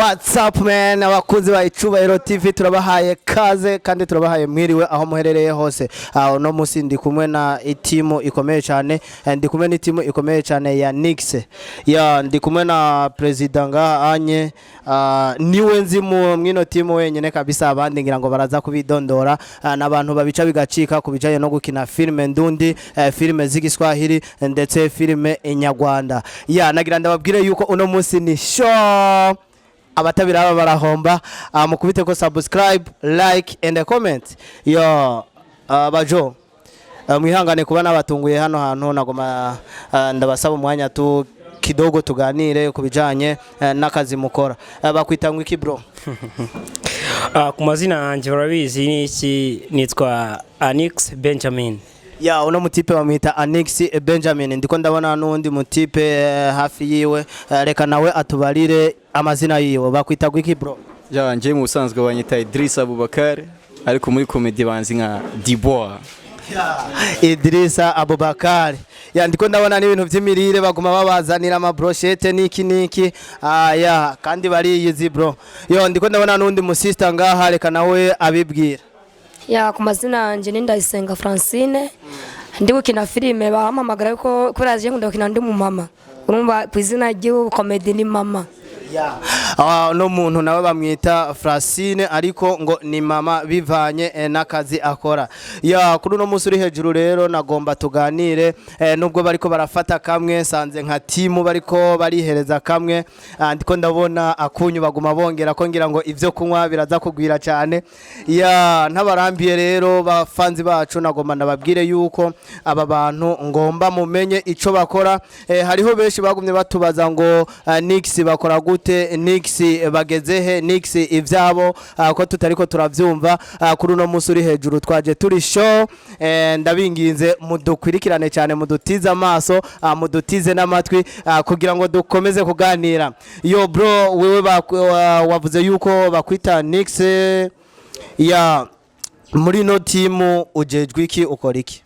What's up, man? Abakunzi ba Icubahiro TV, turabahaye kaze kandi turabahaye mwiriwe aho muherereye hose. Aho no musi ndi kumwe na itimu ikomeye cyane, ndi kumwe n'itimu ikomeye cyane ya Nix. Ya, ndi kumwe na president ngaha anye, niwe nzi mu mwino timu wenyene kabisa. Abandi ngira ngo baraza kubidondora, n'abantu babica bigacika ku bijanye no gukina filme ndundi, filme z'igiswahili ndetse filme inyarwanda. Ya, nagira ndababwire yuko uno munsi ni show, abatabiraba barahomba. Mukubite ko subscribe, like and comment. Yo, bajo, mwihangane kuba nabatunguye hano hantu. Nagoma ndabasaba umwanya tu kidogo tuganire ku bijanye n'akazi mukora. Bakwita ngo iki, bro? Ku mazina yanjye barabizi ni iki, nitwa Anix Benjamin. Ya, uno mutipe bamwita Anix Benjamin. Ndiko ndabona n'undi mutipe hafi yiwe. Reka nawe atubarire amazina yiwe. Bakwita ngo iki, bro? Ya, njye mu busanzwe banyita Idris Abubakar, ariko muri comedy banzi nka Dibois. Idrisa Abubakar. Ya, ndiko ndabona n'ibintu vy'imirire, baguma babazanira ama brochette niki niki. Ya, kandi bariyizi, bro. Yo, ndiko ndabona n'undi musista ngaha, reka nawe abibwira. Ya, ku mazina yanjye ni Ndayisenga Francine. Ndi gukina filime, bampamagara yuko kubera je nkunda gukina ndi mu mama, urumva ku izina ry'ubu comedy ni mama. Ya, no muntu nawe bamwita Francine, ariko ngo ni mama bivanye n'akazi akora. Ya, kuri uno munsi uri hejuru rero nagomba tuganire, nubwo bariko barafata kamwe, sanze nka timu bariko barihereza kamwe. Ndiko ndabona akunyu baguma bongera ko ngira ngo ivyo kunywa biraza kugwira cyane. Ya, ntabarambiye rero, bafanzi bacu, nagomba ndababwire yuko aba bantu ngomba mumenye ico bakora. Hariho benshi bagumye batubaza ngo Nix bakora gute, Nix bageze he, Nix ivyabo ko tutariko turavyumva. Kuri uno munsi uri hejuru twaje turi show. Ndabinginze mudukwirikirane cyane, mudutize amaso, mudutize n'amatwi, kugira ngo dukomeze kuganira. Yo bro, wewe wavuze yuko bakwita Nix. Ya, muri no timu ujejwe iki, ukora iki?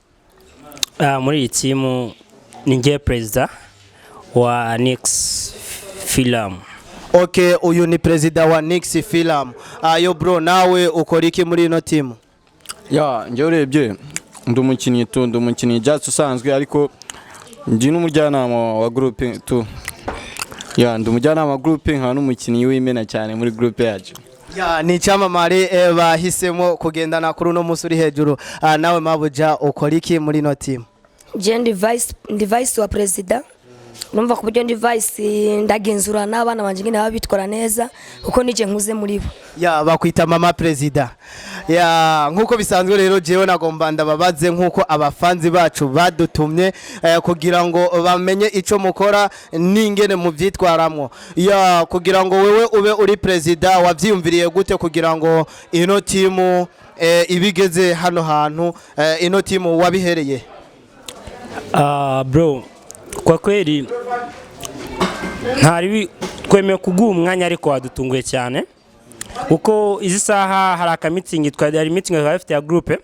Muri iyi timu ni njye perezida wa Nix Film. Okay, uyu ni perezida wa Nix Film. Yo bro, nawe ukora iki muri ino timu? Ya, njye urebye ndi umukinnyi tu, ndi umukinnyi just usanzwe, ariko ndi n'umujyanama wa groupe tu. Ya, ndi umujyanama wa groupe, nkaba n'umukinnyi w'imena cyane muri groupe yacu. Ya, ni icyamamare bahisemo kugendana kuri uno munsi uri hejuru. Nawe mabuja, ukora iki muri ino timu? Je ndi vice wa perezida. Urumva ku buryo ndi vice, ndagenzura n'abana banje ngene baba bitwara neza, kuko nije nkuze muri bo. Ya, bakwita mama perezida. Ya, nkuko bisanzwe rero, jewe nagomba ndababaze nkuko abafanzi bacu badutumye, kugira ngo bamenye ico mukora n'ingene muvyitwaramwo. Ya, kugira ngo wewe ube uri perezida, wavyiyumviriye gute kugira ngo ino timu ibigeze hano hantu? Ino timu wabihereye? Bro, kwa kweli ntari twemeye kuguha umwanya, ariko wadutunguye cyane, kuko izi saha hari akamitingi twari, hari meeting twari dufite ya groupe.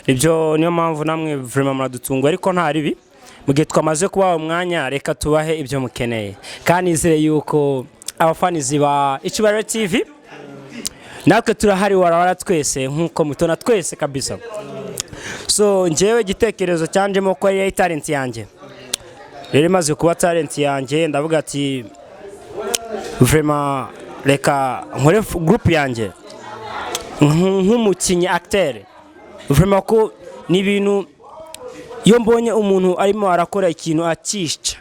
Ibyo niyo mpamvu namwe vraiment muradutunguye, ariko nta ribi. Mu gihe twamaze kubaha umwanya, reka tubahe ibyo mukeneye, kandi nizere yuko abafanizi ba Icyubahiro TV natwe turahari, warawara twese nk'uko mutona twese kabisa. So njyewe igitekerezo cyanjemo ko ari talent yanjye. Rero imaze kuba talent yanjye, ndavuga ati vraiment reka nkore group yanjye nk'umukinnyi acteur. Vraiment ko ni ibintu, iyo mbonye umuntu arimo arakora ikintu akisha,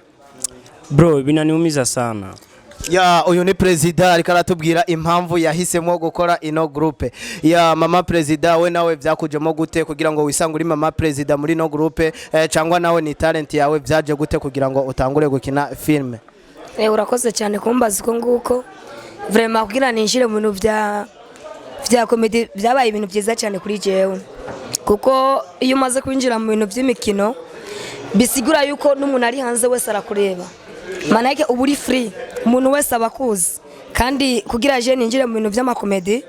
bro, binaniumiza sana. Ya, uyu ni perezida ariko aratubwira impamvu yahisemo gukora ino groupe. Ya, mama perezida, we nawe byakujemo gute kugira ngo wisange uri mama perezida muri ino groupe, cyangwa nawe ni talent yawe? Byaje gute kugira ngo utangure gukina filme? Urakoze cyane kumbaza uko nguko. Vraiment kugira ninjire mu bintu bya comedy byabaye ibintu byiza cyane kuri jewe, kuko iyo umaze kwinjira mu bintu by'imikino bisigura yuko n'umuntu ari hanze wese arakureba, manake uba uri free, umuntu wese aba akuzi. Kandi kugira je ninjire mu bintu by'amakomedi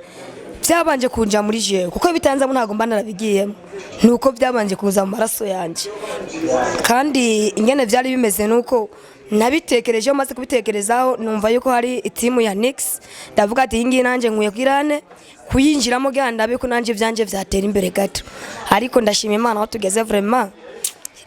byabanje kunja muri jewe, kuko bitanzamo ntabwo mba narabigiyemo, ni uko byabanje kuza mu maraso yanjye. Kandi ingene byari bimeze nuko Nabitekerejeho, maze kubitekerezaho numva yuko hari itimu ya Nix, ndavuga ati iyi ngiyi nanjye nkwiye kwirane kuyinjiramo kugira ndabe ko nanjye ibyanjye byatera imbere gato. Ariko ndashima Imana aho tugeze vraiment,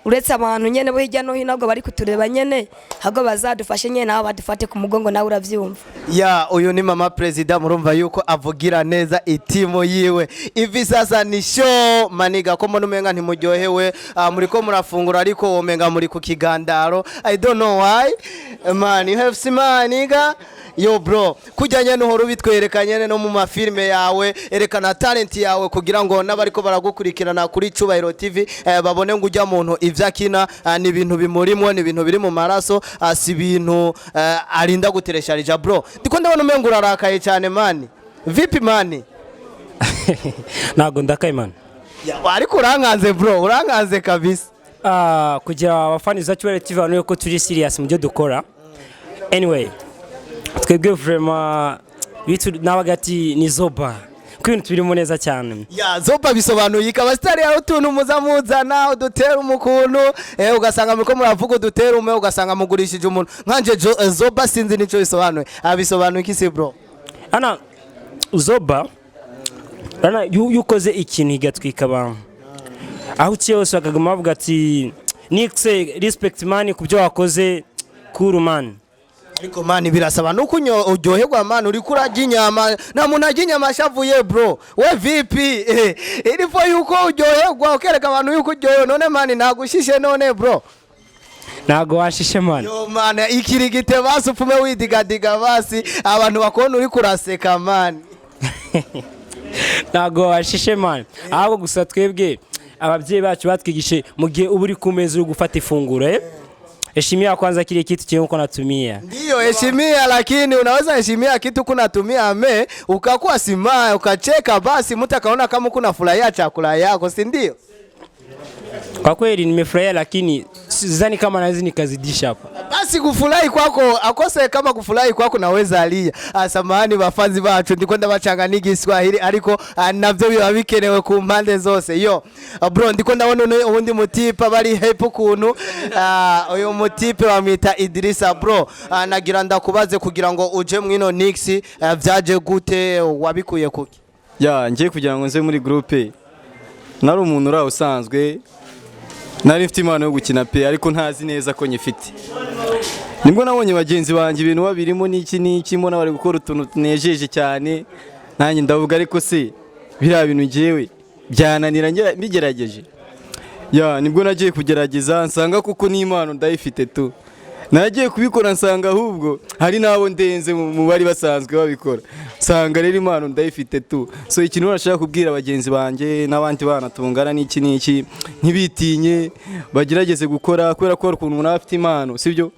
uretse abantu nyene bo hirya no hino ahubwo bari kutureba nyene, ahubwo bazadufashe nyene nabo badufate ku mugongo, nawe uravyumva. Ya, uyu ni mama perezida, murumva yuko avugira neza itimu yiwe. Hivi sasa ni show, maniga, ko mbona umenga ntimuryohewe. Muriko murafungura ariko womenga muri ku kigandaro. I don't know why, man. You have seen, maniga. Yo bro, kujya nyene uhora ubitwereka nyene no mu mafilme yawe, erekana talent yawe kugira ngo n'abariko baragukurikirana kuri Cubahiro TV babone ngo ujya muntu ivyo akina ni ibintu bimurimwo, ni ibintu biri mu maraso, si ibintu arinda guteresharija. Bro, ndiko ndabona umenga urarakaye cyane, man. Vipi, man? Ntabwo ndakaye, man. Ya, ariko urankanze bro, urankanze kabisa. Kugira abafani za Cyubahiro TV babone ko turi serious mu byo dukora. Anyway, twebwe vraiment bitu nabaga ati ni zoba kuko ibintu turimo neza cyane. Ya, zoba bisobanuye ikaba sitari yawe, utuntu muza muzana udutera umukuntu, ugasanga muriko muravuga udutera ume, ugasanga mugurishije umuntu nkanje. Zoba sinzi nico bisobanuye. Bisobanuye iki se, bro? Ana zoba ana iyo ukoze ikintu igatwika abantu aho uciye hose bakaguma bavuga ati Nix, respect man ku byo wakoze, cool man. Ariko man, birasaba nuko uryoherwa, man. Uriko urarya inyama, nta muntu arya inyama ashavuye, bro. We vipi? Ilifo yuko uryoherwa, ukereka abantu yuko uryohewe. None man, nagushishe none, bro? Ntago washishe, man. Yo man, ikirigite basi, upfume widigadiga basi, abantu bakubona uriko uraseka, man. Ntago washishe, man. Ahubwo gusa twebwe ababyeyi bacu batwigishe mu gihe uba uri ku meza uri gufata ifunguro, heshimia kwanza kile kitu chenye uko natumia. Ndiyo, heshimia, lakini unaweza heshimia kitu kunatumia me ukakuwa simaa ukacheka, basi mtu akaona kama kuna furahia chakula yako, si ndio? Kwa kweli nimefurahia, lakini sidhani kama naweza nikazidisha hapa. Basi kufurahi kwako akose kama kufurahi kwako naweza alia. Samahani bafanzi bacu, ndiko ndabacanga n'igiswahili, ariko navyo biba bikenewe ku mpande zose. Yo bro, ndiko ndabona uwundi mutipe bari happy ukuntu. Uyu mutipe bamwita Idrissa. Bro, nagira ndakubaze, kugira ngo uje mwino Nix, vyaje gute? Wabikuye kuki? Ya, ngiye kugira ngo nze muri groupe, nari umuntu uri aho usanzwe, nari mfite impano yo gukina pe, ariko ntazi neza ko nyifite. Nibwo nabonye bagenzi banjye ibintu babirimo n'iki n'iki, mbona bari gukora utuntu tunejeje cyane, nanjye ndavuga ariko se biriya bintu ngewe byananira mbigerageje? Ya, nibwo nagiye kugerageza nsanga kuko n'impano ndayifite tu. Nagiye kubikora nsanga ahubwo hari n'abo ndenze mu bari basanzwe babikora, nsanga rero impano ndayifite tu. So ikintu nashaka kubwira bagenzi banjye n'abandi bana tungana n'iki n'iki, ntibitinye, bagerageze gukora, kubera ko hari ukuntu umuntu aba afite impano, sibyo,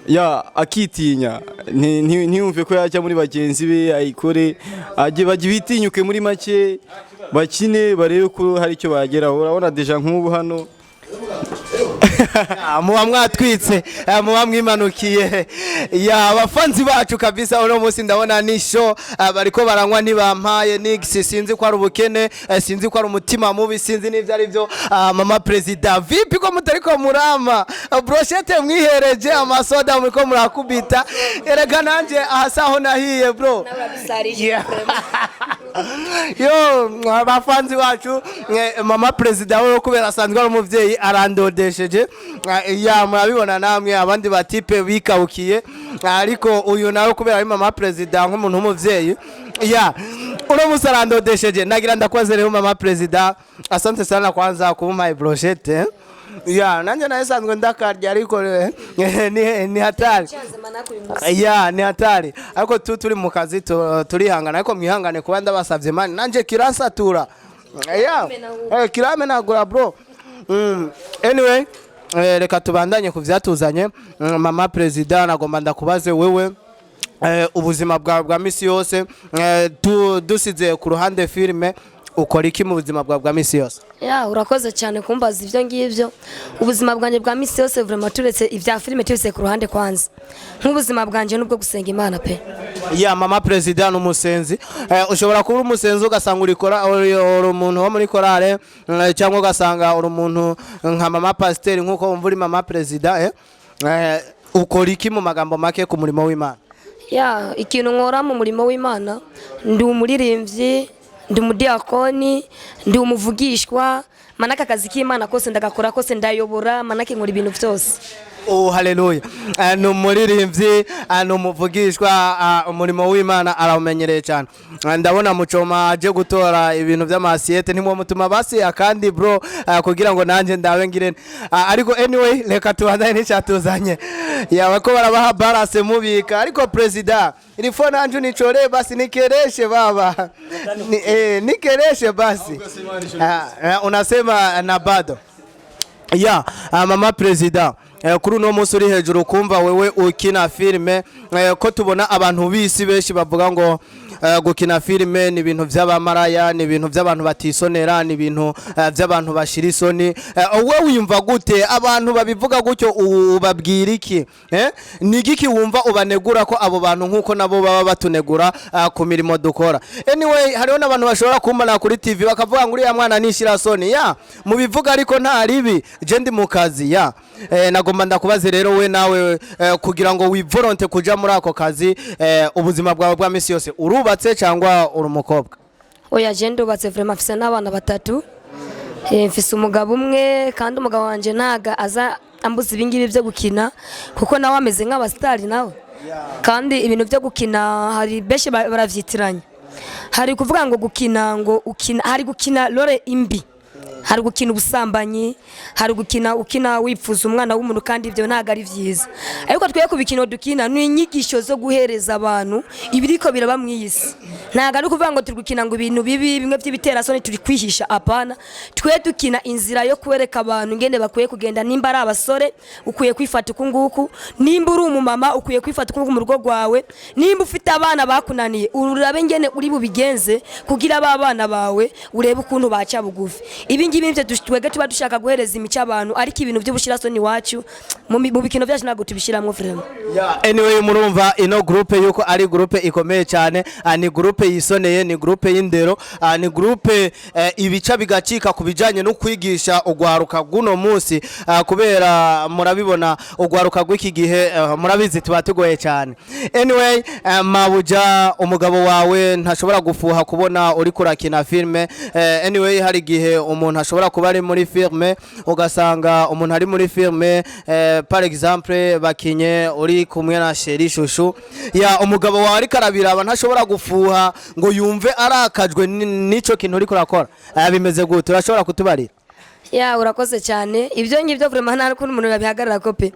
ya akitinya, ntiyumve ko yajya muri bagenzi be ayikore, ajye bajye bitinyuke, muri make bakine barebe ko hari icyo bageraho. Urabona déjà nk'ubu hano. Muba mwatwitse, muba mwimanukiye. Ya, abafanzi bacu kabisa, uno munsi ndabona ni show. Bariko baranywa ntibampaye nix, sinzi ko ari ubukene, sinzi ko ari umutima mubi, sinzi n'ivyo ari byo. Mama perezida, vipi ko mutariko murama? Brochette mwihereje, amasoda muriko murakubita. Erega nanje aha saho nahiye, bro. Nawe. Yo abafanzi bacu, mama perezida we kubera asanzwe ari umuvyeyi arandodesheje. Ya, murabibona namwe abandi batipe bikawukiye, ariko uyu nawe kubera ari mama perezida nk'umuntu w'umuvyeyi, ya, uno musi arandodesheje. Nagira ndakwaze rero, mama perezida, asante sana kwanza kumpaye brochette. Ya, nanje naye sanzwe ndakarya, ariko ni hatari. Ya, ni hatari, ariko tu turi mu kazi turihangana. Ariko mwihangane kuba ndabasavye, man, nanje kirasatura. Ya, kiramenagura, bro. Anyway, reka tubandanye ku vyatuzanye. Mama perezida, nagomba ndakubaze wewe, ubuzima bwawe bwa misi yose, dusize ku ruhande filime, ukora iki mu buzima bwawe bwa misi yose? Ya, urakoze cyane kumbaza ibyo ngibyo. Ubuzima bwanjye bwa misi yose vraiment, turetse ibya filime, turetse ku ruhande kwanza, nk'ubuzima bwanjye nubwo gusenga Imana pe. Ya, mama perezida ni umusenzi. Ushobora kuba uri umusenzi ugasanga urikora uri umuntu wo muri korale, cyangwa ugasanga uri umuntu nka mama pasiteri nk'uko wumva uri mama perezida. Ukora iki mu magambo make ku murimo w'Imana? Ya, ikintu nkora mu murimo w'Imana, ndi umuririmbyi, ndi umudiyakoni, ndi umuvugishwa. Manake akazi k'Imana kose ndagakora kose, ndayobora, manake nkora ibintu byose. Oh, haleluya! Ni umuririmbyi, ni umuvugishwa, umurimo w'Imana arawumenyereye cyane. Ndabona Mucoma aje gutora ibintu by'amasiyete, ntimwamutuma basi akandi bro, kugira ngo nanjye ndabe ngire. Ariko anyway, reka tubandane n'icyatuzanye. Yaba ko barabaha balance mubika, ariko president, ilifo nanje unichore basi, nikereshe baba. Nikereshe basi. Unasema na bado ya mama president, kuri uno munsi uri hejuru, kumva wewe ukina filime, ko tubona abantu bisi benshi bavuga ngo gukina filime ni ibintu by'abamaraya, ni ibintu by'abantu batisonera, ni ibintu by'abantu bashira isoni, wowe wiyumva gute? Abantu babivuga gutyo ubabwira iki? Ni igiki wumva ubanegura ko abo bantu, nk'uko nabo baba batunegura ku mirimo dukora? Anyway, hariho n'abantu bashobora kumbona kuri TV bakavuga ngo uriya mwana nishira soni. Ya, mubivuga ariko nta ribi, je ndi mu kazi. Ya, nagomba ndakubaze rero, we nawe, kugira ngo wivolonte kuja muri ako kazi, ubuzima bwawe bwa misi yose, urubatse cyangwa uri umukobwa? Oya, je ndubatse vraiment, mfise n'abana batatu. Mfise umugabo umwe, kandi umugabo wanje ntaga aza ambuza ibingibi byo gukina, kuko nawe ameze nk'abasitari nawe. Kandi ibintu byo gukina hari benshi baravyitiranya. Hari kuvuga ngo gukina, ngo ukina, hari gukina role imbi, hari gukina ubusambanyi, hari gukina ukina wipfuza umwana w'umuntu, kandi ibyo ntabwo ari byiza. Ariko twe ku bikino dukina ni inyigisho zo guhereza abantu ibiriko biraba mu iyi si. Ntabwo ari ukuvuga ngo turi gukina ngo ibintu bibi bimwe by'ibiterasoni turi kwihisha, apana. Twe dukina inzira yo kwereka abantu ingene bakwiye kugenda. Nimba ari abasore, ukwiye kwifata uku nguku; nimba uri umumama, ukwiye kwifata uku nguku mu rugo rwawe; nimba ufite abana bakunaniye, urabe ngene uri bubigenze kugira ba bana bawe urebe ukuntu baca bugufi. Ibi ngibi nivyo twebwe tuba dushaka guhereza imico abantu, ariko ibintu by'ubushirasoni iwacu mu bikino byacu ntabwo tubishiramwo vraiment. Yeah, anyway, murumva ino groupe yuko ari groupe ikomeye cyane. Ni groupe yisoneye, ni groupe y'indero, ni groupe ibica bigacika ku bijanye no kwigisha ugwaruka guno munsi, kubera murabibona ugwaruka rw'iki gihe, murabizi tuba tugoye cyane. Anyway, mabuja, umugabo wawe ntashobora gufuha kubona uri kurakina filme? Anyway, hari igihe umuntu ashobora kuba ari muri filme, ugasanga umuntu ari muri filme, par exemple bakinye uri kumwe na chéri chouchou ya umugabo wawe, ariko arabiraba, ntashobora gufuha ngo yumve arakajwe n'ico kintu uriko urakora? Bimeze gute? Urashobora kutubarira? Ya, urakoze cyane. Ibyo ngibyo vraiment nta n'ukuntu umuntu yabihagarara ko pe.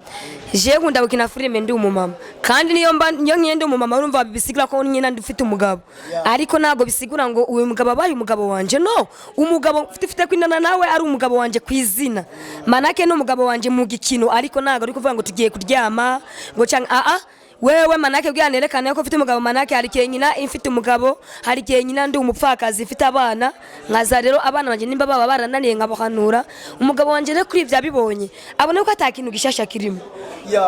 Je nkunda gukina filime ndi umumama, kandi niyo mba niyo nkiye ndi umumama, urumva bisigura ko nyina ndufite umugabo, ariko ntabwo bisigura ngo uyu mugabo abaye umugabo wanje. No umugabo mfite kwinana nawe ari umugabo wanje ku izina, manake ni umugabo wanje mu gikino, ariko ntabwo ari kuvuga ngo tugiye kuryama ngo cyangwa aa wewe. Manake bwa nerekana ko mfite umugabo, manake hari igihe nyina mfite umugabo, hari igihe nyina ndi umupfakazi mfite abana, nkaza rero abana banje nimba baba barananiye nkabahanura. Umugabo wanje rero kuri ibyo abibonye abona ko ata kintu gishasha kirimo,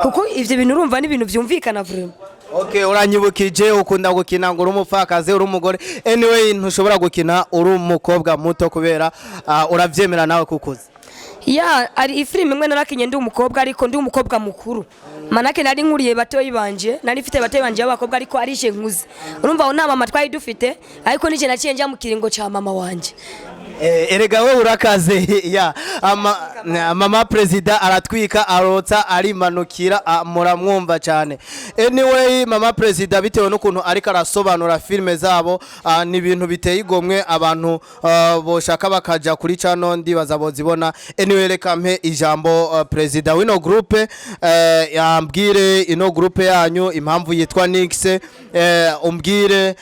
kuko ivyo bintu urumva ni ibintu vyumvikana vraiment. Okay, uranyibukije, ukunda gukina ngo uri umupfakazi, uri umugore. Anyway, ntushobora gukina uri umukobwa muto kubera uravyemera nawe kukuze? Ya, ari ifilime imwe narakinye ndi umukobwa, ariko ndi umukobwa mukuru, manake nari nkuriye batoyi banje, nari mfite batoyi banje b'abakobwa, ariko arije nkuze. Urumva aho nta mama twari dufite, ariko nije naciye njya mu kiringo ca mama wanje. Erega we urakaze ya ama, mama president aratwika, arotsa, arimanukira, muramwumva cyane. Anyway, mama president, bitewe n'ukuntu ariko arasobanura filime zabo, ni ibintu biteye igomwe. Abantu boshaka bakaja kuri channel, ndibaza bozibona. Anyway, reka mpe ijambo president w'ino groupe, yambwire ino groupe yanyu impamvu yitwa Nix, umbwire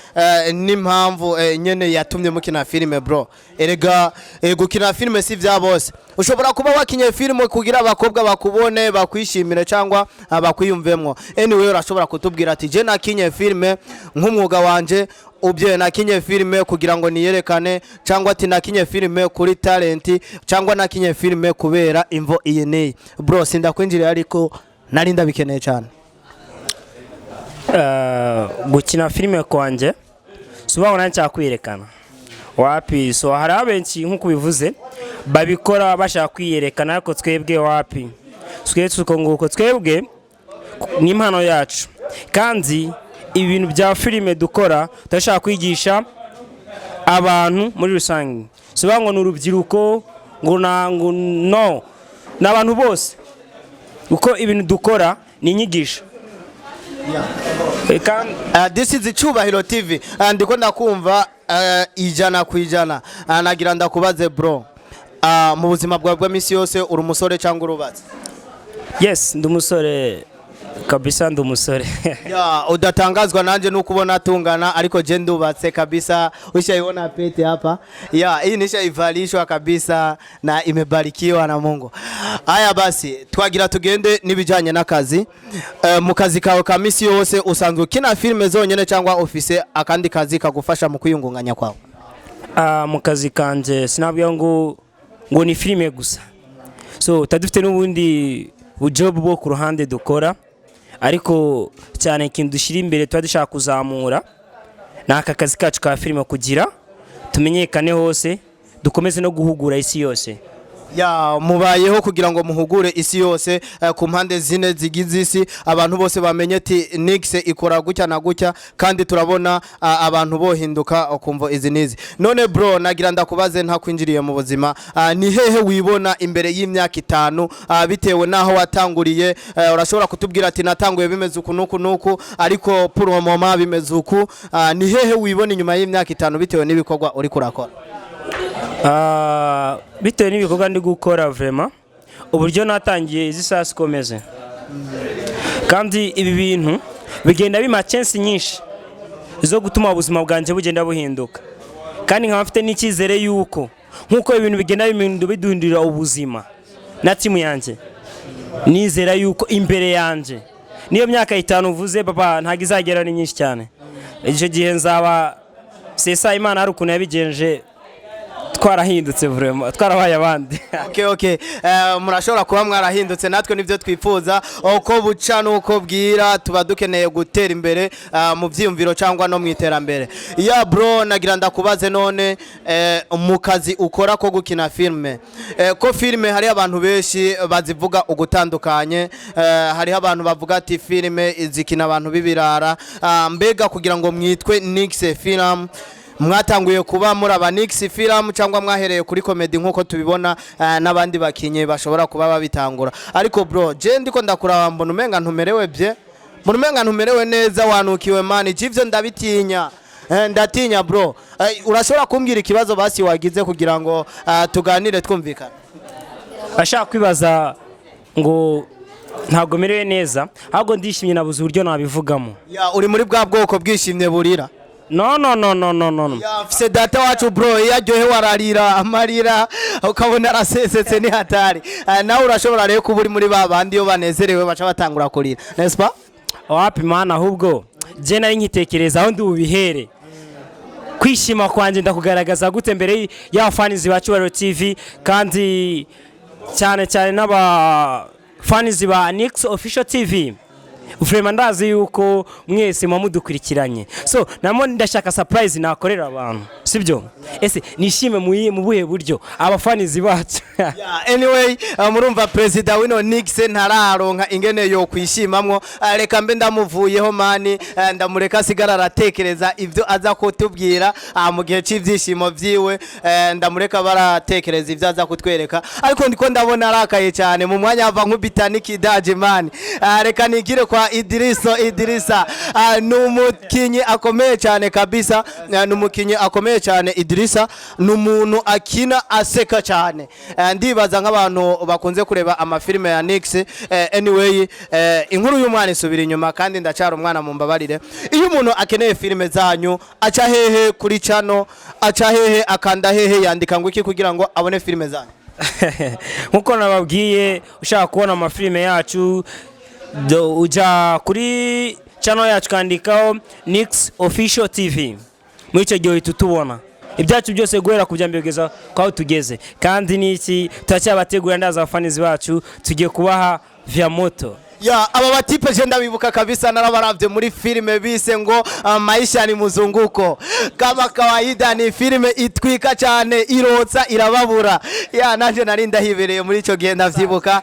n'impamvu nyene yatumye mukina filime. Bro, erega gukina filime si vya bose. Ushobora kuba wakinye filime kugira abakobwa bakubone, bakwishimire cyangwa bakwiyumvemwo. Anyway, urashobora kutubwira ati je nakinye filime nk'umwuga wanje, ubye nakinye filime kugira ngo niyerekane, cyangwa ati nakinye filime kuri talent, cyangwa nakinye filime kubera imvo iyi n'iyi. Bro, sindakwinjirira, ariko nari ndabikeneye cyane. Gukina filime kwanjye si ubaho nanjye nshaka kwiyerekana, wapi. So hari abenshi nk'uko ubivuze babikora bashaka kwiyerekana, ariko twebwe wapi, twe tuko nguko twebwe. Ni impano yacu, kandi ibintu bya filime dukora turashaka kwigisha abantu muri rusange. Si ngo ni urubyiruko, ngo na ngo no, ni abantu bose, kuko ibintu dukora ni inyigisho. Kandi This is Icubahiro TV. Ndiko ndakumva 100%. Nagira ndakubaze, bro. Mu buzima bwawe bw'imisi yose, uri umusore cyangwa urubatse? Yes, ndi umusore kabisa, ndi umusore. Ya, udatangazwa nanje nuko ubona tungana, ariko je ndubatse kabisa. Ushaiona pete hapa? Ya, hii nishaivalishwa kabisa na imebarikiwa na Mungu. Haya basi, twagira tugende n'ibijanye n'akazi. Mu kazi kawe ka misi yose, usanzwe ukina filime zonyene cyangwa ufise akandi kazi kagufasha mu kwiyungunganya kwawe? Mu kazi kanje sinabwira ngo ni filime gusa. So tuba dufite n'ubundi bujob bwo ku ruhande dukora, ariko cyane ikintu dushyira imbere, tuba dushaka kuzamura, ni aka kazi kacu ka filime, kugira tumenyekane hose, dukomeze no guhugura isi yose. Ya, mubayeho kugira ngo muhugure isi yose, ku mpande zine zigize isi, abantu bose bamenye ati Nix ikora gutya na gutya, kandi turabona abantu bohinduka ukumva izi nizi. None bro, nagira ndakubaze ntakwinjiriye mu buzima, ni hehe wibona imbere y'imyaka 5, bitewe naho watanguriye? Urashobora kutubwira ati natanguye bimeze uku nuku nuku, ariko pour le moment bimeze uku. Ni hehe wibona inyuma y'imyaka 5 bitewe n'ibikorwa uri kurakora? Bitewe n'ibikorwa ndi gukora, vraiment uburyo natangiye, izi saa sikomeze, kandi ibi bintu bigenda bimpa chance nyinshi zo gutuma ubuzima bwanjye bugenda buhinduka, kandi nkaba mfite n'icyizere yuko nk'uko ibintu bigenda biduhindurira ubuzima na timu yanjye, nizera yuko imbere yanjye niyo myaka 5 uvuze, papa, ntabwo izagera, ni myinshi cyane. Icyo gihe nzaba sesa Imana hari ukuntu yabigenje, twarahindutse vraiment, twarabaye abandi. Okay. Murashobora kuba mwarahindutse, natwe nibyo twifuza. Uko buca nuko bwira, tuba dukeneye gutera imbere mu byiyumviro cyangwa no mu iterambere. Ya bro, nagira ndakubaze none, mu kazi ukora ko gukina filme, ko filme hari abantu benshi bazivuga ugutandukanye, hariho abantu bavuga ati filme zikina abantu b'ibirara. Mbega kugira ngo mwitwe Nix Film, mwatanguye kuba muri aba Nix Film cyangwa mwahereye kuri comedy nkuko tubibona n'abandi bakinyi bashobora kuba babitangura? Ariko bro, je ndiko ndakuraba, mbona umenga ntumerewe bye, mbona umenga ntumerewe neza, wanukiwe man. Ivyo ndabitinya. Ndatinya bro. Urashobora kumbwira ikibazo basi wagize kugira ngo tuganire twumvikana? Ashaka kwibaza ngo ntabwo merewe neza, ahubwo ndishimye, nabuze uburyo nabivugamo. Ya, uri muri bwa bwoko bwishimye burira? No, no, no, no, no, no, no. Ya, mfise data wacu bro, iyo aryohewe ararira amarira, ukabona arasesetse, ni hatari. Nawe urashobora rero kuba uri muri ba bandi iyo banezerewe baca batangura kurira, n'est-ce pas? Wapi mana, ahubwo je nari nkitekereza aho ndi bubihere. Kwishima kwanjye ndakugaragaza gute mbere y'abafanizi ba Cyubahiro TV, kandi cyane cyane n'abafanizi ba Nix Official TV? Vraiment ndazi yuko mwese muba mudukurikiranye, so namo ndashaka surprise nakorera abantu, sibyo? Ese nishime mu buhe buryo abafanizi bacu? Yeah, anyway, murumva perezida wino Nix ntararonka ingene yo kwishimamwo. Reka mbe ndamuvuyeho man, ndamureka asigara aratekereza ibyo aza kutubwira mu gihe cy'ibyishimo vyiwe. Ndamureka baratekereza ibyo aza kutwereka, ariko ndiko ndabona arakaye cyane, mu mwanya ava nkubita n'ikidaje man. Reka nigire kwa Idriso. Idrisa ni umukinyi akomeye cyane kabisa. Ni umukinyi akomeye cyane. Idrisa ni umuntu akina aseka cyane. Ndibaza nk'abantu bakunze kureba amafilime ya Nix. Anyway, inkuru y'umwana isubira inyuma, kandi ndacara umwana, mumbabarire. Iyo umuntu akeneye filime zanyu, aca hehe kuri channel? Aca hehe, akanda hehe, yandika ngo iki kugira ngo abone filime zanyu? Nkuko nababwiye, ushaka kubona amafilime yacu, ujya kuri channel yacu ukandikaho Nix Official TV. Muri icyo gihe uhita utubona ibyacu byose, guhera ku bya mbere kugeza aho tugeze. Kandi n'iki turacyabategura, ndaza abafanizi bacu tugiye kubaha vya moto. Ya, aba batipe je ndabibuka kabisa, narabaravye muri filime bise ngo "Maisha ni muzunguko". Kama kawaida ni filime itwika cyane, irotsa, irababura. Ya, nanje nari ndahibereye muri ico gihe, ndavyibuka,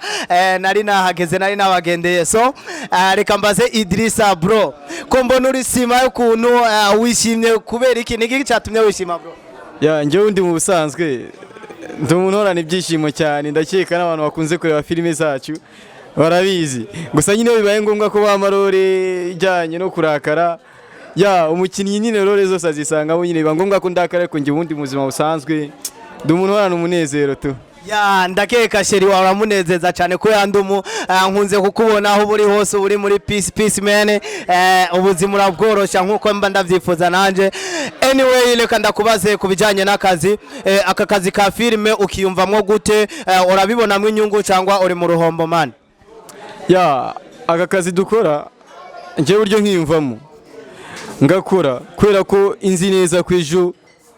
nari nahageze, nari nabagendeye. So reka mbaze Idrissa, bro, ko mbona uri sima y'ukuntu, wishimye kubera iki? Niki cyatumye wishima, bro? Ya, njyewe ndi mu busanzwe ndi umuntu uhorana ibyishimo cyane. Ndakeka n'abantu bakunze kureba filime zacu barabizi. Gusa nyine iyo bibaye ngombwa ko bampa role ijyanye no kurakara, ya, umukinnyi nyine role zose azisangamo, nyine biba ngombwa ko ndakara. Ariko njye ubundi mu buzima busanzwe ndi umuntu uhorana umunezero tu. Ya, ndakeka chéri wawe uramunezeza cyane ko yandumu nkunze kukubona aho uri hose uri muri peace, peace man, ubuzima urabworosha nkuko mba ndavyifuza nanje. Anyway, reka ndakubaze ku bijyanye n'akazi, aka kazi ka filime ukiyumvamwo gute? Urabibonamwo inyungu cyangwa uri mu ruhombo, man? Ya, aka kazi dukora, njyewe uburyo nkiyumvamo, ngakora kubera ko inzi neza ko ejo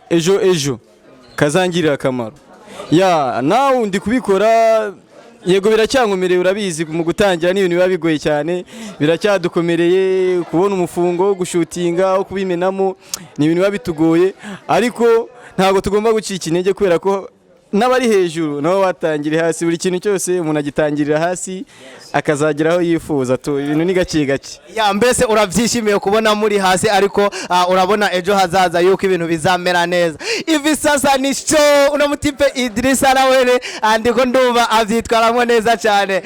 ejo ejo kazangirira akamaro. Ya, nawe ndi kubikora, yego biracyankomereye. Urabizi, mu gutangira ni ibintu biba bigoye cyane, biracyadukomereye kubona umufungo wo gushutinga, wo kubimenamo, ni ibintu biba bitugoye. Ariko ntabwo tugomba gucika intege kubera ko n'abari hejuru nabo batangiriye hasi. Buri kintu cyose umuntu agitangirira hasi akazagera aho yifuza tu. Ibintu ni gake gake. Ya, mbese urabyishimiye kubona muri hasi, ariko urabona ejo hazaza yuko ibintu bizamera neza. Hivi sasa ni show. Uno mutipe Idrissa nawene ndiko ndumva avyitwaramo neza cyane.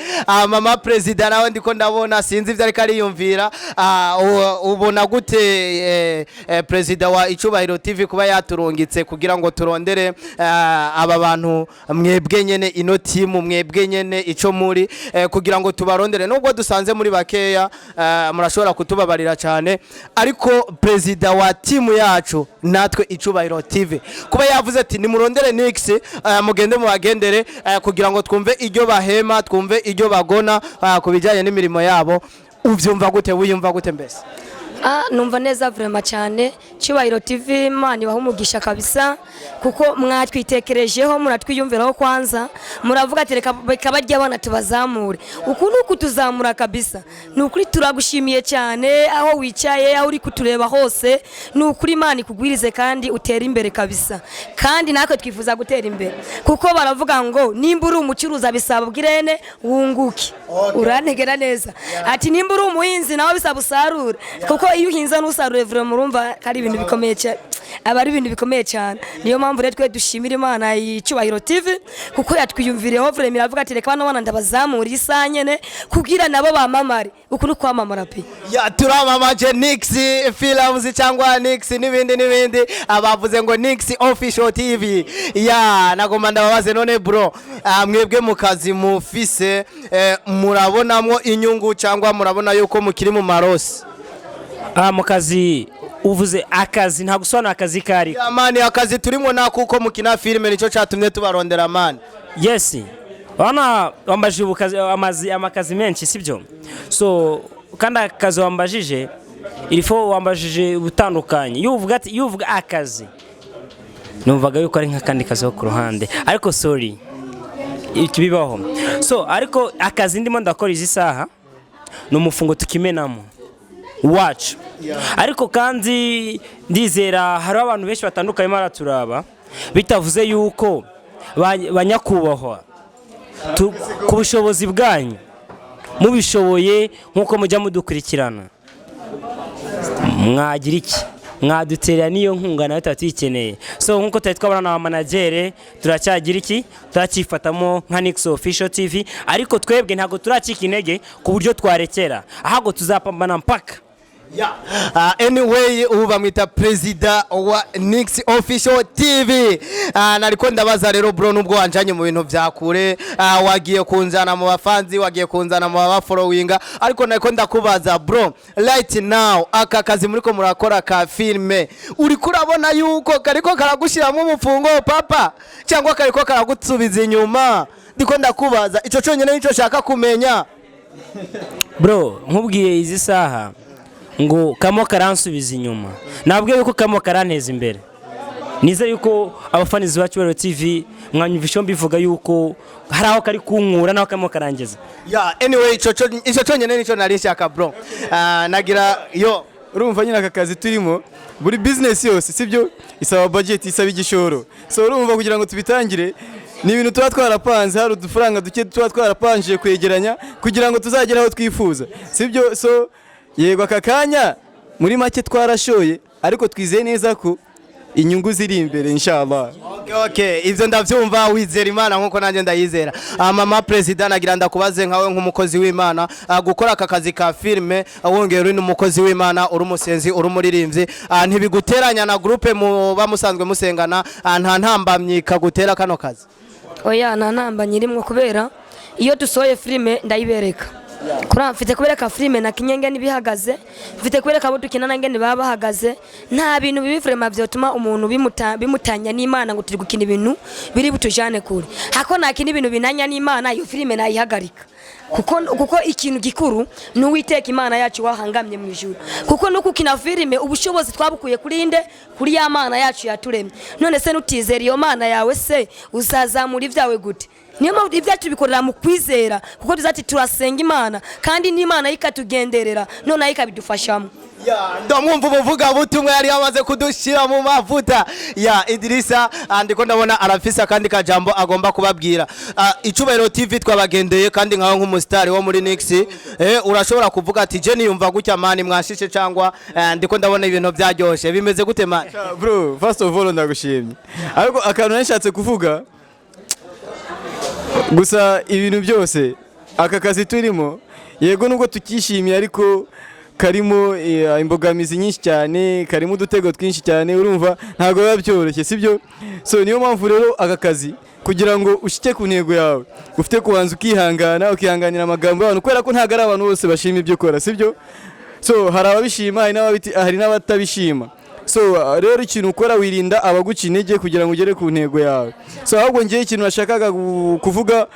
Mama president nawe ndiko ndabona, sinzi ivyo ariko ariyumvira. Ubona gute president wa Icubahiro TV kuba yaturungitse kugira ngo turondere aba bantu mwebwe nyene, ino timu mwebwe nyene ico muri, kugira ngo tubarondere, nubwo dusanze muri bakeya, murashobora kutubabarira cyane. Ariko perezida wa timu yacu natwe Icubahiro TV kuba yavuze ati nimurondere Nix, mugende mubagendere, kugira ngo twumve iryo bahema, twumve iryo bagona ku bijyanye n'imirimo yabo, uvyumva gute? Wiyumva gute mbese? Ah, numva neza vraiment cyane. Cyubahiro TV, Imana ibaha umugisha kabisa, kuko mwatwitekerejeho, muratwiyumviraho. Kwanza muravuga ati reka reka barya abana tubazamure. Uku ni ukutuzamura kabisa. Ni ukuri turagushimiye cyane, aho wicaye, aho uri kutureba hose. Ni ukuri Imana ikugwirize kandi utere imbere kabisa. Kandi natwe twifuza gutera imbere, kuko baravuga ngo nimba uri umucuruzi bisaba ubwirene wunguke. Urantegera neza ati nimba uri umuhinzi nawe bisaba usarure, kuko iyo uhinze ntusarure, vraiment murumva ko ari ibintu bikomeye cyane, aba ari ibintu bikomeye cyane. Niyo mpamvu rero twe dushimira Imana Icyubahiro TV kuko yatwiyumviriyeho vraiment, iravuga ati reka bano bana ndabazamura isaha nyene kugira nabo bamamare. Uku ni kwamamara pe. Ya, turamamaje Nix Films cyangwa Nix n'ibindi n'ibindi, abavuze ngo Nix Official TV. Ya, nagomba ndababaze none, bro, mwebwe mu kazi mufise, murabonamwo inyungu cyangwa murabona yuko mukiri mu marosi? Ah, mu kazi, uvuze akazi, nta gusobanura akazi kari. Ya man, akazi turimo na kuko mukina filime, nicyo catumye tubarondera, man. Yes, urabona wambajije ubukazi amazi amakazi menshi, sibyo? So kandi akazi wambajije irifo, wambajije ubutandukanye. Iyo uvuga ati, iyo uvuga akazi, numvaga yuko ari nk'akandi kazi ko ku ruhande, ariko sorry, bibaho. So ariko akazi ndimo ndakora izi saha ni umufungo tukimenamo wacu. Ariko kandi ndizera hariho abantu benshi batandukanye baraturaba, bitavuze yuko banyakubahwa ku bushobozi bwanyu mubishoboye nk'uko mujya mudukurikirana, mwagira iki, mwadutera n'iyo nkunga nayo tuba tuyikeneye. So nk'uko tutari twabona na managere, turacyagira iki, turacyifatamo nka Nix Official TV, ariko twebwe ntabwo turacika intege ku buryo twarekera, ahubwo tuzapambana mpaka. Yeah. Anyway, ubu bamwita perezida wa Nix Official TV. Nariko ndabaza rero, bro, nubwo wanjanye mu bintu vya kure, wagiye kunzana mu bafanzi, wagiye kunzana mu bafollowinga, ariko nariko ndakubaza, bro, right now aka kazi muriko murakora ka filme, uriko urabona yuko kariko karagushiramo umufungo, papa, cyangwa kariko karagusubiza inyuma? Ndiko ndakubaza ico conyene, nico shaka kumenya. Bro, nkubwiye izi saha ngo kamo karansubiza inyuma, nabwiye yuko kamo karanteza imbere. Nizere yuko abafanizi ba Cyubahiro TV mwanyumvisha mbivuga yuko hari aho kari kunkura naho karimo karangiza. Yeah, anyway, ico cyonyine nico nari nshaka, bro. Ah, nagira yo. Urumva nyine aka kazi turimo, buri business yose, sibyo, isaba budget, isaba igishoro. So urumva kugira ngo tubitangire ni ibintu tuba twarapanze, hari udufaranga duke tuba twarapanjije kwegeranya kugira ngo tuzagere aho twifuza, sibyo? So yego, aka kanya muri make twarashoye, ariko twizeye neza ko inyungu ziri imbere, inshallah. Okay, ivyo ndavyumva, wizera Imana nkuko nanjye ndayizera. Mama president, nagira ndakubaze nkawe nk'umukozi w'Imana, gukora aka kazi ka filme, wongera uri n'umukozi w'Imana, uri umusenzi, uri umuririmbyi, ntibiguteranya na groupe muba musanzwe musengana? Nta ntambamyi kagutera kano kazi? Oya, nta ntamba nyirimwo, kubera iyo dusohoye filime ndayibereka. Kuri mfite kubereka filime na kinyenge n'ibihagaze, mfite kubereka abo dukina nangene baba bahagaze. Nta bintu bibi vraiment vyotuma umuntu bimutanya n'Imana ngo turi gukina ibintu biri butujane kure. Hako nakina ibintu binanya n'Imana, iyo filime nayihagarika, kuko ikintu gikuru ni Uwiteka Imana yacu wahangamye mu ijuru, kuko no gukina filime ubushobozi twabukuye kuri inde? Kuri ya Mana yacu yaturemye. None se nutizera iyo Mana yawe, se uzazamura ibyawe gute? Niyo mpamvu ibyacu tubikorera mu kwizera, kuko tuzati turasenga Imana kandi n'Imana ikatugenderera, none ikabidufashamo. Ndamwumva umuvuga butumwa yari yamaze kudushyira mu mavuta ya Idirisa. Ndiko ndabona arafise akandi kajambo agomba kubabwira. Icubahiro TV twabagendeye, kandi nkawe nk'umusitari wo muri Nix, urashobora kuvuga ati: "Je niyumva gutya, man, mwashishe," cyangwa ndiko ndabona ibintu byaryoshe. Bimeze gute, man? Bro, first of all ndagushimye, ariko akantu nashatse kuvuga gusa, ibintu byose aka kazi turimo, yego nubwo tukishimiye, ariko karimo imbogamizi nyinshi cyane, karimo udutego twinshi cyane. Urumva ntabwo biba byoroshye, sibyo? So niyo mpamvu rero aka kazi, kugira ngo ushike ku ntego yawe, ufite kubanza ukihangana, ukihanganira amagambo y'abantu, kubera ko ntabwo ari abantu bose bashima ibyo ukora, sibyo? So hari ababishima, hari n'abatabishima. So rero ikintu ukora, wirinda abaguca intege kugira ngo ugere ku ntego yawe. So ahubwo ngewe ikintu nashakaga kuvuga,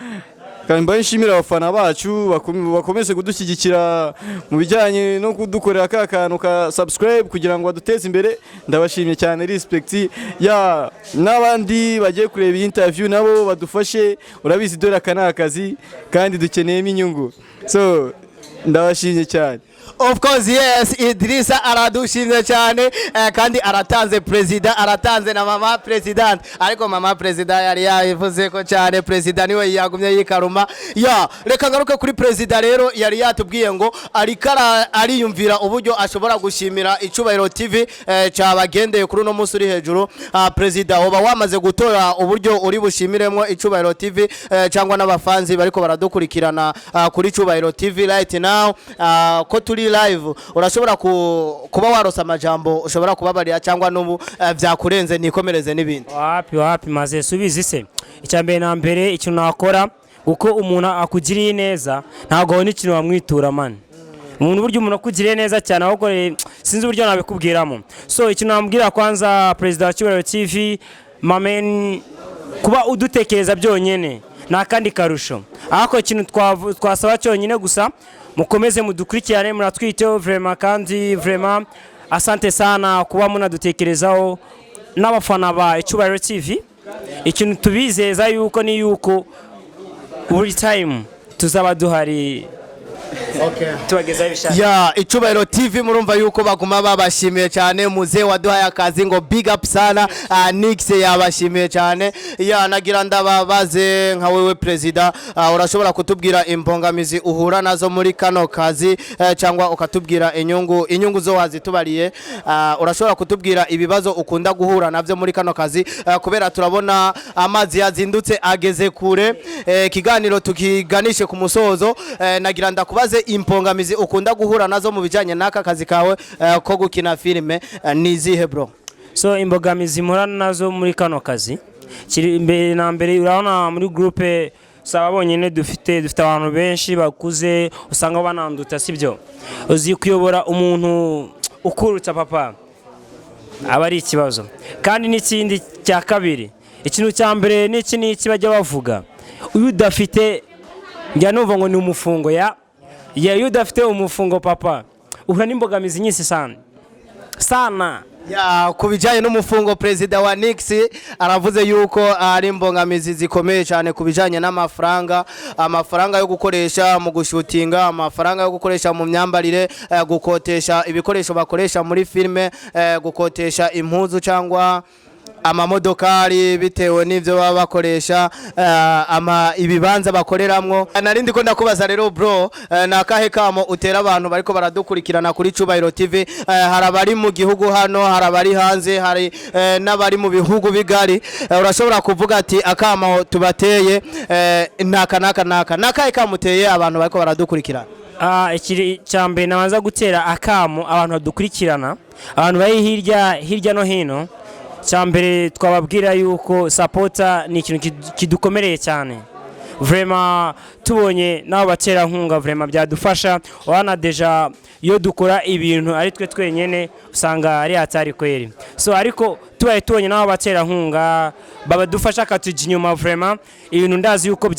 kandi mbaye nshimira abafana bacu bakomeze kudushyigikira mu bijyanye no kudukorera ka kantu ka subscribe kugira ngo baduteze imbere. Ndabashimye cyane, respect ya n'abandi bagiye kureba iyi interview nabo badufashe. Urabizi, dore aka ni akazi kandi dukeneyemo inyungu. So ndabashimye cyane. Of course, yes, Idrissa aradushimye cyane, kandi aratanze, president aratanze na mama president, ariko mama president yari yabivuze ko cyane, president niwe yagumye yikaruma. Ya, reka ngaruke kuri president rero, yari yatubwiye ngo ariko ariyumvira uburyo ashobora gushimira Icubahiro TV cyabagendeye kuri uno munsi uri hejuru. President, uba wamaze gutora uburyo uri bushimiremo Icubahiro TV, cyangwa n'abafanzi bariko baradukurikirana kuri Icubahiro TV right now, ko turi live, urashobora kuba warosa amajambo ushobora kubabarira, cyangwa n'ubu vyakurenze nikomereze n'ibindi? Wapi, wapi, maze subizi se. Icya mbere na mbere, ikintu nakora, kuko umuntu akugiriye neza ntabwo wabona ikintu wamwitura, man. Umuntu burya, umuntu akugiriye neza cyane, ahubwo sinzi uburyo nabikubwiramo. So ikintu namubwira kwanza, perezida wa Cyubahiro TV, mamen, kuba udutekereza byonyine ni akandi karusho. Ariko ikintu twasaba cyonyine gusa, mukomeze mudukurikirane, muratwiteho vraiment, kandi vraiment asante sana kuba munadutekerezaho. N'abafana ba Icyubahiro TV, ikintu tubizeza yuko ni yuko buri time tuzaba duhari tubagezaho ibishaka. Ya, Icubahiro TV murumva yuko baguma babashimiye cyane. Muze waduhaye akazi ngo big up sana. Nix yabashimiye cyane. Ya, nagira ndababaze nka wewe president, urashobora kutubwira imbogamizi uhura nazo muri kano kazi, cyangwa ukatubwira inyungu zo wazitubariye? Urashobora kutubwira ibibazo ukunda guhura navyo muri kano kazi, kubera turabona amazi yazindutse ageze kure, ikiganiro tukiganishe ku musozo. Nagira ndakubaze impongamizi ukunda guhura nazo mu bijanye n'aka kazi kawe ko gukina filime, ni izihe, bro? So imbogamizi mpura nazo muri kano kazi, kiri imbere na mbere, urabona muri groupe si aba bonyine dufite, abantu benshi bakuze usanga bananduta, sibyo? Uzi kuyobora umuntu ukurutsa, papa, aba ari ikibazo. Kandi n'ikindi cya kabiri, ikintu cya mbere n'iki n'iki bajya bavuga, iyo udafite, njya numva ngo ni umufungo ya, iyo udafite umufungo, papa, uhura n'imbogamizi nyinshi sana sana. Ya, ku bijyanye n'umufungo, perezida wa Nix aravuze yuko ari imbogamizi zikomeye cyane ku bijyanye n'amafaranga, amafaranga yo gukoresha mu gushutinga, amafaranga yo gukoresha mu myambarire, gukotesha ibikoresho bakoresha muri filime, gukotesha impuzu cyangwa amamodokari bitewe n'ibyo baba bakoresha, ama ibibanza bakoreramwo. Narindi ko ndakubaza rero bro, ni akahe kamo utera abantu bariko baradukurikirana kuri Cubahiro TV? Hari abari mu gihugu hano, hari abari hanze, hari n'abari mu bihugu bigari. Urashobora kuvuga ati akamo tubateye naka naka naka. Nakahe kamo uteye abantu bariko baradukurikirana? Ikiri cya mbere nabanza gutera akamo abantu badukurikirana, abantu bari hirya hirya no hino, cya mbere twababwira yuko support ni ikintu kidukomereye cyane. Vraiment tubonye n'abo baterankunga, vraiment byadufasha. Wana déjà iyo dukora ibintu ari twe twenyene usanga ari hatari kweri. So ariko tubaye tubonye n'abo baterankunga babadufasha akatujya inyuma, vraiment ibintu ndazi yuko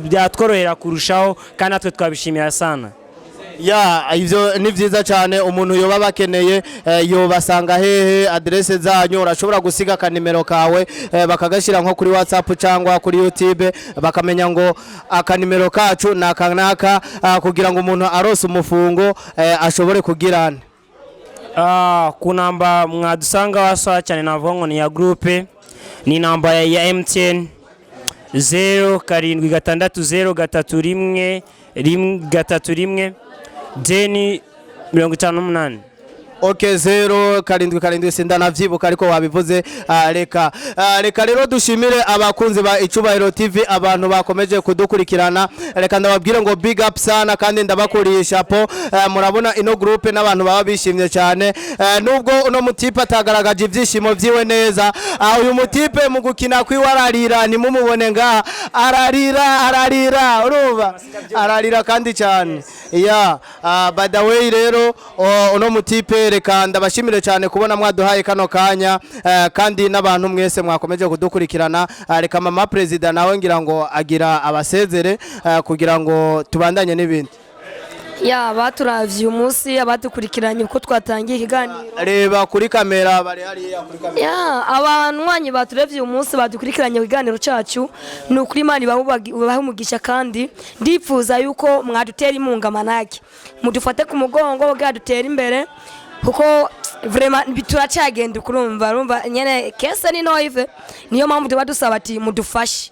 byatworohera kurushaho, kandi natwe twabishimira sana. Ya, ivyo ni vyiza cyane. Umuntu yoba bakeneye, yobasanga hehe? Adresse zanyu, urashobora gusiga akanimero kawe, bakagashyira nko kuri WhatsApp cyangwa kuri YouTube, bakamenya ngo akanimero kacu ni aka naka, kugira ngo umuntu arose umufungo ashobore kugirana. Ku namba mwadusanga wasawa cyane, navuga ngo ni ya groupe, ni namba ya MTN 076031 131 deni 58. Ok, 077, sindanavyibuka ariko wabivuze. Reka rero dushimire abakunzi ba Icubahiro TV, abantu bakomeje kudukurikirana. Reka ndababwire ngo big up sana, kandi ndabakurisha po. Murabona ino groupe n'abantu baba bishimye cyane, nubwo uno mutipe atagaragaje ibyishimo vyiwe neza. Uyu mutipe mu gukina kwiwe ararira, ntimumubone ngaha ararira, ararira, urumva ararira kandi cyane. Ya, by the way rero, uno mutipe, reka ndabashimire cyane kubona mwaduhaye kano kanya, kandi n'abantu mwese mwakomeje kudukurikirana. Reka mama perezida nawe ngira ngo agira abasezere, kugira ngo tubandanye n'ibindi. Ya, baturavye uyu munsi, abadukurikiranye uko twatangiye ikiganiro. Reba kuri kamera, bari hariya kuri kamera. Ya, abanywanyi baturavye uyu munsi, badukurikiranye ikiganiro cacu, ni ukuri Imana ibahe umugisha, kandi ndipfuza yuko mwadutera inkunga, manake mudufate ku mugongo kugira dutere imbere, kuko vraiment turacagenda. Kurumva urumva nyene kese ni noive, niyo mpamvu tuba dusaba ati mudufashe.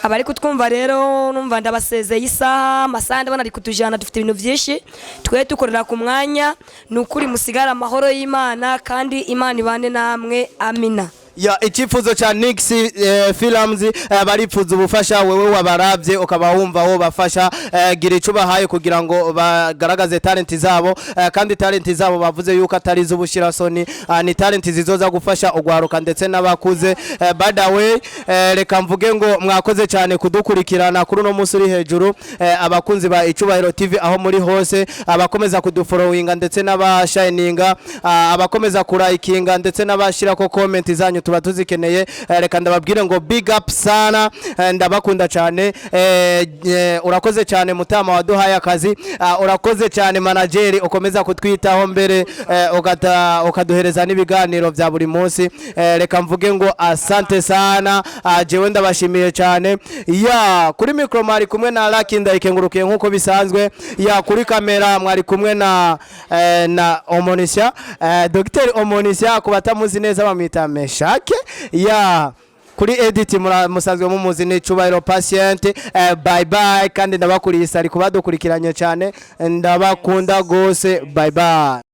Abari kutwumva rero, numva ndabasezeye. Isaha, amasaha ndabona ari kutujana, dufite ibintu byinshi twe dukorera ku mwanya. Ni ukuri musigare amahoro y'Imana, kandi Imana ibane namwe. Amina. Ya, icyifuzo cya Nix Films, baripfuza ubufasha. Wewe wabaravye ukaba wumva wo bafasha, gira ico bahaye kugira ngo bagaragaze talent zabo, kandi talent zabo bavuze yuko atari iz'ubushirasoni, ni talent zizoza gufasha ugwaruka ndetse n'abakuze. By the way, reka mvuge ngo mwakoze cyane kudukurikirana kuri uno munsi uri hejuru, abakunzi ba Icubahiro TV aho muri hose, abakomeza kudufollowinga ndetse n'abashayininga, abakomeza kurayikinga ndetse n'abashirako comment zanyu tuba tuzikeneye. Reka ndababwire ngo big up sana, ndabakunda cyane. Urakoze cyane mutama waduhaye akazi. Urakoze cyane manageri ukomeza kutwitaho mbere, ukaduhereza n'ibiganiro bya buri munsi. Reka mvuge ngo asante sana. Jewe ndabashimiye cyane. Ya, kuri micro mwari kumwe na Lucky Ndayikengurukiye nkuko bisanzwe. Ya, kuri kamera mwari kumwe na Omonisha, Dr Omonisha, ku batamuzi neza bamwita Meshake. Ya, kuri edit musanzwe mumuzi ni Cubahiro Patient. Bye bye, kandi ndabakuriye isari kubadukurikiranye cyane, ndabakunda gose. Bye bye.